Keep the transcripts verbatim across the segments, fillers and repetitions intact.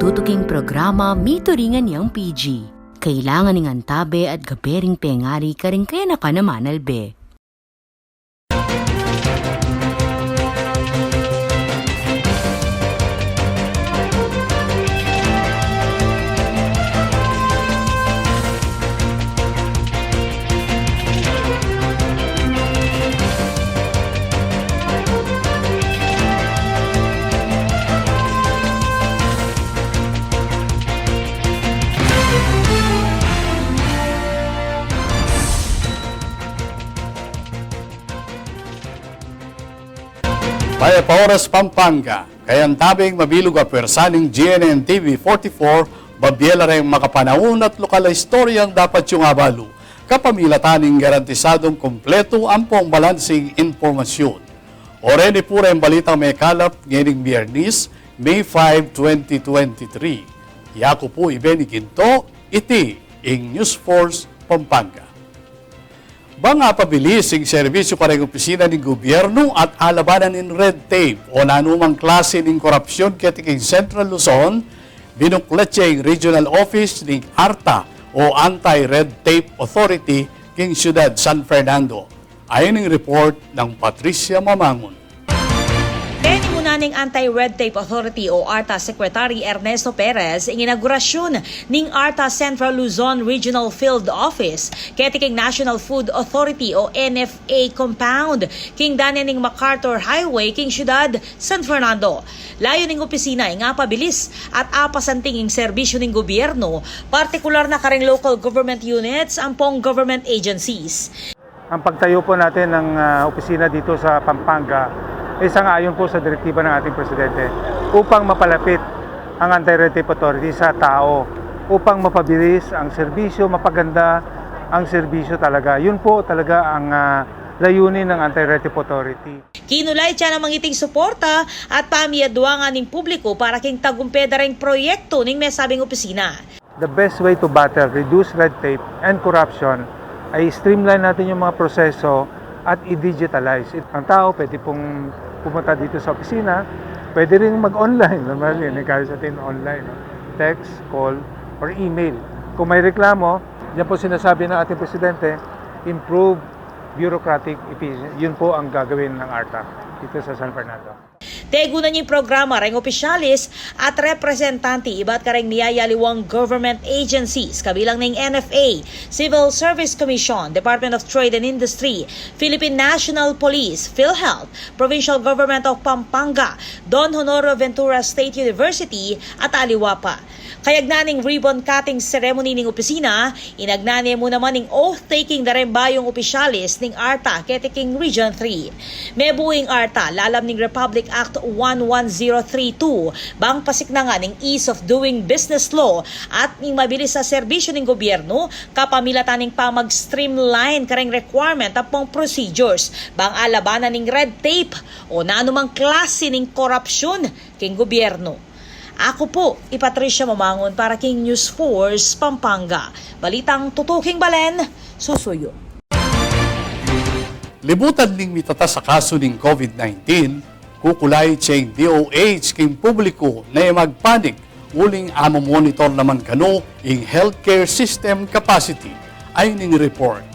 Tutuking programa, mituringan yang P G. Kailangan ing antabe at gabe ring pengari karing kayanakan a manalbe. Mayap a oras, Pampanga. Kayantabe ing mabilug a pwersa ning G N N T V forty-four, babie la reng makapanaun at lokal a istoryang dapat yung abalu, kapamilatan ning garantisadung kumpletu ampong balansing impormasyun. O reni pu reng balitang mekalap ngening Biyernes, May five, twenty twenty-three. Yaku pu i Benny Ginto, iti ing News Force Pampanga. Bang apabilis ing serbisyu kareng opisina ning gubyernu at alabanan ing red tape o nanumang klase ning korapsyun keti king Central Luzon, binuklat ya ing regional office ning ARTA o Anti-Red Tape Authority king siyudad San Fernando. Ayon ing report nang Patricia Mamangun. Penimunan ning Anti-Red Tape Authority o ARTA Secretary Ernesto Perez ing inaugurasyun ning ARTA Central Luzon Regional Field Office keti king National Food Authority o N F A compound king dane ning MacArthur Highway king siyudad San Fernando. Layun ning opisina ing apabilis at apasanting ing serbisyu ning gubyernu, partikular na kareng local government units ampong government agencies. Ang pagtayo po natin ng, ah, opisina dito sa Pampanga ay sang-ayon po sa direktiba ng ating presidente upang mapalapit ang Anti-Red Tape Authority sa tao, upang mapabilis ang serbisyo, mapaganda ang serbisyo talaga. Yun po talaga ang, ah, layunin ng Anti-Red Tape Authority. Kinulay ya naman iting suporta at pamiyaduangan ning publiku para king tagumpe da reng proyektu ning mesabing opisina. The best way to battle, reduce red tape and corruption ay streamline natin yung mga proseso at i-digitalize. Ang tao pwede pong pumunta dito sa opisina, pwede rin mag-online. Normal yun, eh, kaya sa atin online, no? Text, call, or email. Kung may reklamo, yan po sinasabi ng ating presidente, improve bureaucratic efficiency. Yun po ang gagawin ng ARTA dito sa San Fernando. Tegunan ning programa reng opisyalis at representante ibat kareng miyayaliwang government agencies, kabilang ning N F A, Civil Service Commission, Department of Trade and Industry, Philippine National Police, PhilHealth, Provincial Government of Pampanga, Don Honorio Ventura State University, at aliwa pa. Kayagnan ning ribbon cutting ceremony ning opisina, inagnan ne mu naman ing oath-taking da reng bayung opisyalis ning ARTA keti king Region three. Mebu ing ARTA lalam ning Republic Act one one zero three two, bang pasiknangan ing ease of doing business law at ning mabilis a serbisyu ning gubyernu, kapamilatan ning pamag-streamline kareng requirement ampong procedures, bang alabanan ning red tape o nanumang klase ning korapsyun king gubyernu. Aku pu i Patricia Mamangun para king News Force Pampanga. Balitang tutuking balen, susuyu. Libutan ning mitatas a kasu ning COVID nineteen, kukulay ya ing D O H king publiku na e magpanik, uling amomonitor naman kanu ing healthcare system capacity. Ayon ing report.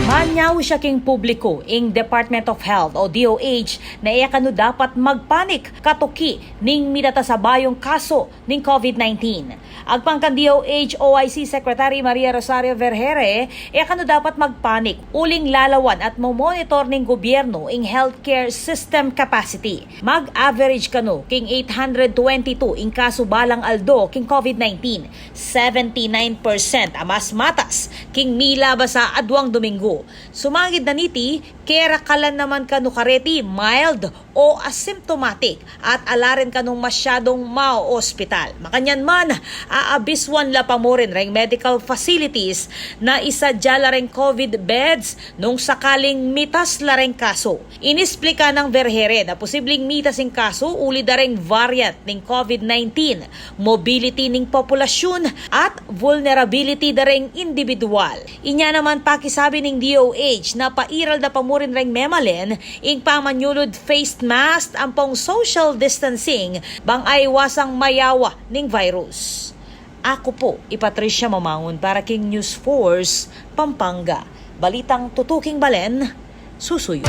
Manyawad ya king publiku ing Department of Health o D O H na e kanu dapat magpanik katuki ning mitatas a bayung kasu ning COVID nineteen. Agpang kang D O H O I C Secretary Maria Rosario Vergeire, e kanu dapat magpanik uling lalawan at momonitor ning gubyernu ing healthcare system capacity. Mag-average kanu king eight hundred twenty-two ing kasu balang aldo king COVID nineteen, seventy-nine percent a mas matas king mila basa aduang Dominggu. Sumangid na niti, kerakalan naman kanu kareti mild o asymptomatic at ala rin kanung masyadung maoospital. Makanyan man, aabisuan la pa mu rin reng medical facilities na isadya la reng COVID beds nung sakaling mitas la reng kasu. Inisplika nang Vergeire na posibleng mitas ing kasu uli da reng variant ning COVID nineteen, mobility ning populasyun, at vulnerability da reng indibidwal. Inya naman pakisabi ning D O H na pairal da pa mu rin reng memalen ing pamanyulud face mask ampong social distancing bang aiwasang mayawa ning virus. Aku pu i Patricia Mamangun para king News Force Pampanga. Balitang tutuking balen, susuyu.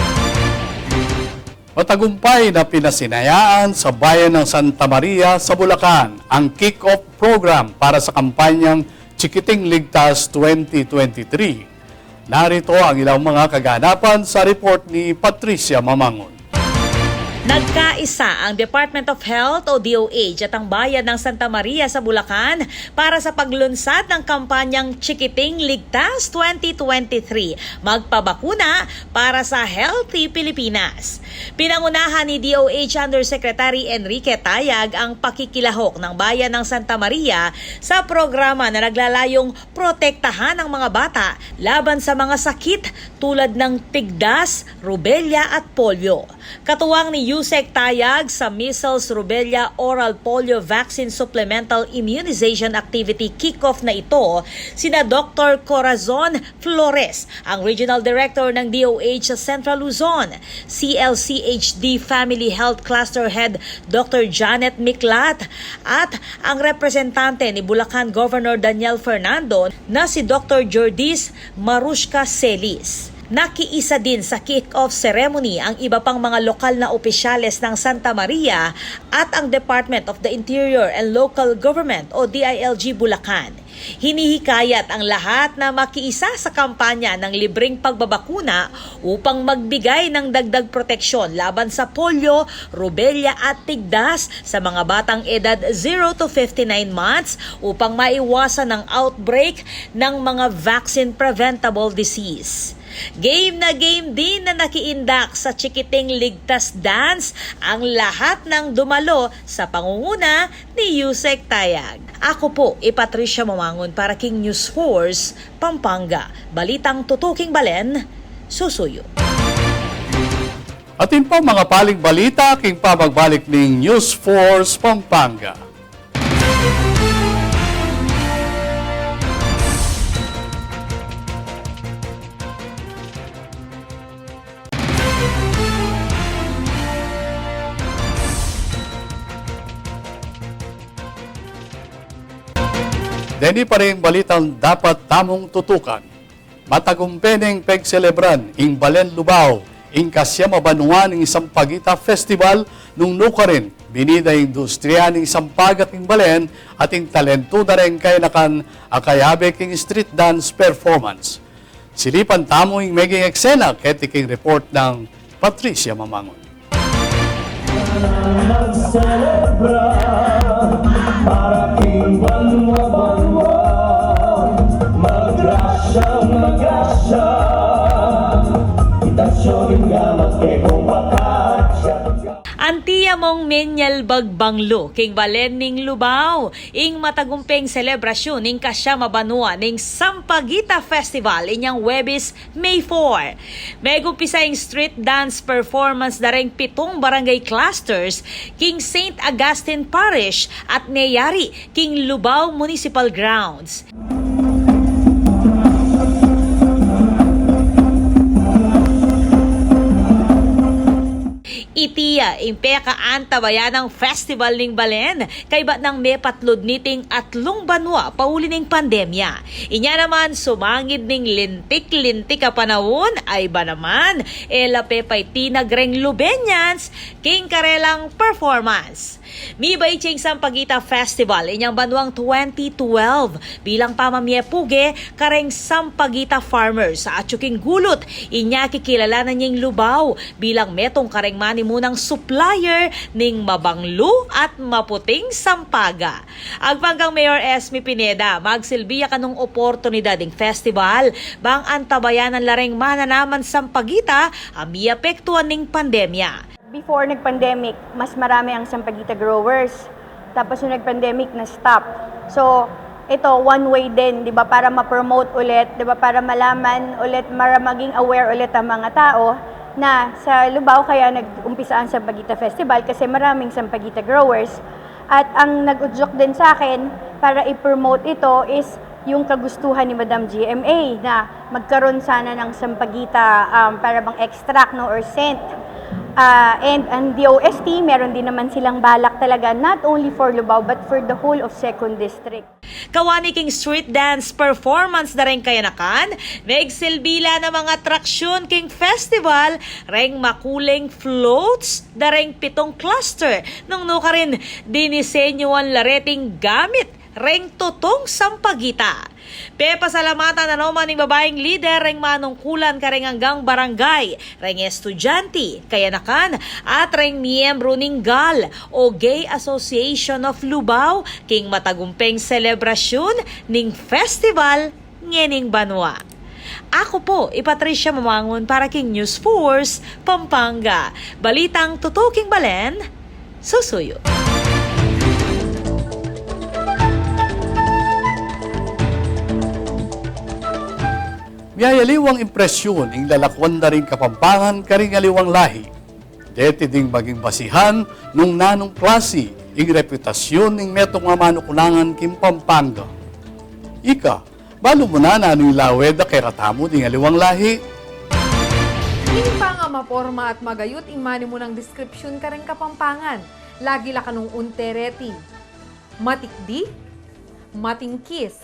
Matagumpay na pinasinayaan sa bayan ng Santa Maria sa Bulacan ang kick-off program para sa kampanyang Chikiting Ligtas twenty twenty-three. Narito ang ilang mga kaganapan sa report ni Patricia Mamangun. Nagkaisa ang Department of Health o D O H at ang bayan ng Santa Maria sa Bulacan para sa paglunsad ng kampanyang Chikiting Ligtas twenty twenty-three, Magpabakuna para sa Healthy Pilipinas. Pinangunahan ni D O H Undersecretary Enrique Tayag ang pakikilahok ng bayan ng Santa Maria sa programa na naglalayong protektahan ang mga bata laban sa mga sakit tulad ng tigdas, rubella at polio. Katuwang ni Yusek Tayag sa Measles Rubella Oral Polio Vaccine Supplemental Immunization Activity kickoff na ito, sina Doktor Corazon Flores, ang Regional Director ng D O H sa Central Luzon, C L C H D Family Health Cluster Head Doktor Janet Miklat, at ang representante ni Bulacan Governor Daniel Fernando na si Doktor Jordis Marushka Celis. Nakiisa din sa kick-off ceremony ang iba pang mga lokal na opisyales ng Santa Maria at ang Department of the Interior and Local Government o D I L G Bulacan. Hinihikayat ang lahat na makiisa sa kampanya ng libreng pagbabakuna upang magbigay ng dagdag proteksyon laban sa polio, rubella at tigdas sa mga batang edad zero to fifty-nine months upang maiwasan ang outbreak ng mga vaccine preventable disease. Game na game din na nakiindak sa Chikiting Ligtas Dance ang lahat ng dumalo sa pangunguna ni Yusek Tayag. Aku pu i Patricia Mamangun para king News Force Pampanga. Balitang tutuking balen, susuyu. Atin pa mga paling balita king pamagbalik ning News Force Pampanga. Deni pa ring balitang dapat tamung tutukan. Matagumpe neng pegselebran ing Balen Lubao ing kasyam a banua ning Sampaguita Festival nung nukarin binida ing industriya ning sampaga king balen at ing talentu da reng kainakan a kayabe king street dance performance. Silipan tamu ing meging eksena keti king report nang Patricia Mamangun. Magselebra para king banua-banua, magrasya, magrasya, ita syoring nga magkekong pakasya. Antia mong menyalbag banglu king balen ning Lubao ing matagumpeng selebrasyun ning kasyam a banua ning Sampaguita Festival inyang Huwebes, May four. Megumpisa ing street dance performance da reng pitung barangay clusters king Saint Augustine Parish at meyari king Lubao Municipal Grounds. Iti ya ing pekaantabayanang festival ning balen, kaybat nang mepatlud niting atlung banua pauli ning pandemya. Inya naman sumangid ning lintik-lintik a panaun, ay ba naman, e la pe paitinag reng Lubeñans king karelang performance. Mibait ya ing Sampaguita Festival inyang banuang twenty twelve bilang pamamie puge kareng Sampaguita farmers sa atyu king gulut. Inya kikilalanan ya ing Lubao bilang metung kareng manimunang supplier ning mabanglu at maputing sampaga. Agpang kang Mayor Esme Pineda, magsilbi ya kanung oportunidad ing festival bang antabayanan la reng mananaman Sampaguita a miapektuan ning pandemya. Before nag-pandemic, mas marami ang Sampaguita growers. Tapos nung nag-pandemic, na-stop. So, ito, one way din, di ba, para ma-promote ulit, di ba, para malaman ulit, para maging aware ulit ang mga tao na sa Lubao kaya nag-umpisa ang Sampaguita Festival kasi maraming Sampaguita growers. At ang nag-udyok din sa akin para i-promote ito is Yung kagustuhan ni Madam G M A na magkaroon sana ng Sampaguita, um, para bang extract, no, or scent. Ah, and ang D O S T, meron din naman silang balak talaga, not only for Lubao, but for the whole of Second District. Kawani king street dance performance da reng kayanakan, megsilbi la na mang atraksyon king festival reng makuleng floats da reng pitung cluster, nung nukarin dinisenyuan la reting gamit reng tutung Sampaguita. Pepasalamatan na naman ning babaing lider reng manungkulan kareng anggang barangay, reng estudyante, kayanakan, at reng miyembro ning GAL o Gay Association of Lubao king matagumpeng selebrasyun ning festival ngening banua. Aku pu i Patricia Mamangun para king News Force Pampanga. Balitang tutu king balen, susuyu. Miyayaliwang impresyun ing lalakwan da ring Kapampangan karing aliwang lahi. Deti ding maging basihan nung nanung klasi ing reputasyun ning metung a manukulangan king Pampanga. Ika, balu mu na nanu ing lawe da kekatamu ding aliwang lahi? Ing pangamaporma at magayut ing manimunang deskripsyun kareng Kapampangan. Lagi la kanung unte reti. Matikdi, matingkis,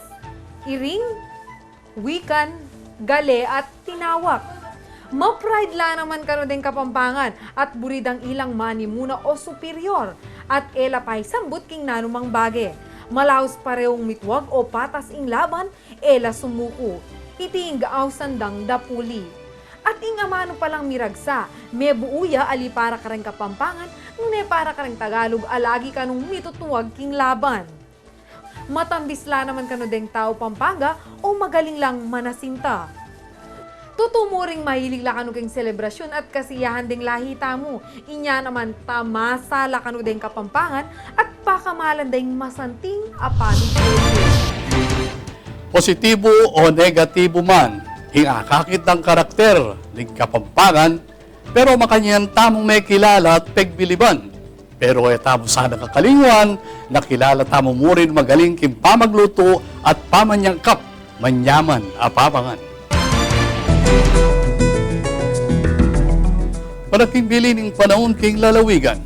iring, wikan, gale at tinawak. Ma-pride la naman kanu deng Kapampangan at buri dang ilang manimuna o superior at e la paisambut king nanumang bage. Malaus pareung mitwag o patas ing laban, e la sumuku. Iti ing ausan dang dapuli. At ing amanu palang miragsa, mebuu ya ali para kareng Kapampangan, nune para kareng Tagalug a lagi kanung mitutwag king laban. Matambis la naman kanu deng tau Pampanga o magaling lang manasinta. Tutu mu ring mahilig la kanu king selebrasyun at kasiyahan deng lahi tamu. Inya naman tamasa la kanu deng Kapampangan at pakamalan deng masanting a pamigay. Positibu o negatibu man, ing akakit dang karakter ning Kapampangan, pero makanyan tamung mekilala at pegbiliban. Pero e tamu sana kakalingwan, na kilala tamu mu rin magaling king pamaglutu at pamanyangkap manyaman a pamangan. Para king bili ning panaun king lalawigan,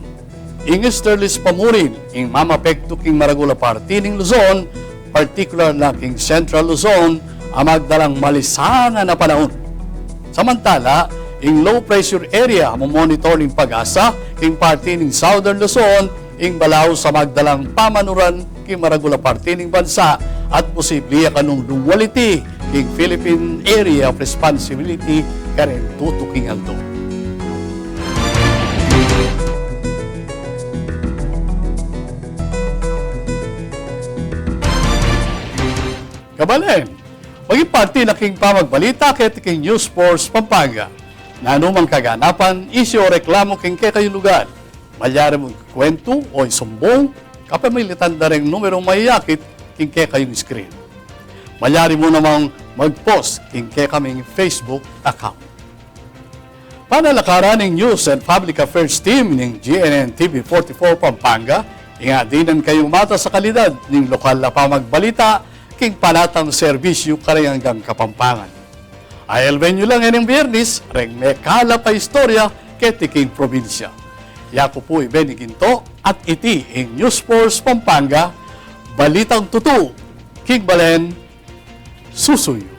ing easterlies pa mu rin ing mamapektu king maragul a parti ning Luzon, partikular na king Central Luzon, a magdalang malisangan a panaun. Samantala, ing low pressure area a mumonitor ning PAGASA king parti ning Southern Luzon, ing balaus a magdalang pamanuran king maragul a parti ning bansa at posible ya kanung lumuwaliti king Philippine Area of Responsibility kareng tutuking aldo. Kabalen, maging parti na king pamagbalita keti king News Force Pampanga. Nanumang kaganapan, isyu o reklamu king kekayung lugar, malyari mung kwentu o isumbung kapamilitan da reng numerung mayayakit king kekayung screen. Malyari mu namang mag-post king kekaming Facebook account. Panalakaran ning News and Public Affairs Team ning G N N T V forty-four Pampanga, ing adinan kayung matas a kalidad ning lokal a pamagbalita king panatang serbisyu kareng anggang Kapampangan. Aelben yu la ngening Biernis reng mekalap a istorya keti king probinsya. Yaku pu i Benny Ginto at iti ing News Force Pampanga, balitang tutu king balen, susuyu.